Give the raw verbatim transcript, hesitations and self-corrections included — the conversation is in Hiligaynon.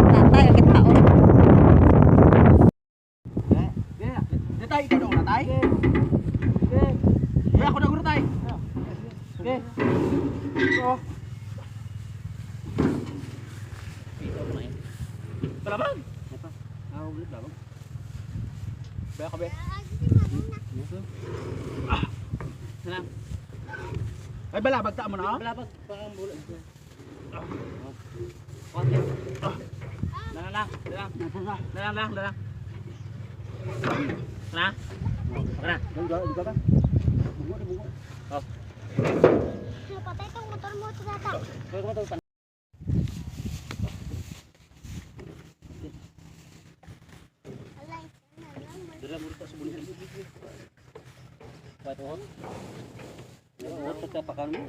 Tatay, ang kita, oh. Di, di, di, tay, ikaw daw na, tay? Di. Di, ako na guro, tay. Di. Ito. Kalabang. Ako, ulit, kalabang. Baya ka, be. Ah. Sana. Ay, balabag ta mo na, oh. Balabag pa ang bulo. Konti. Dala lang, dala lang. Dala lang, dala lang. Tara. Tara. Bungo, bungo. Oh. Patay tong motor mo, tata. Dala mo rito sa bunga. Kuha ito, oh. Ano, ano, tapakan mo.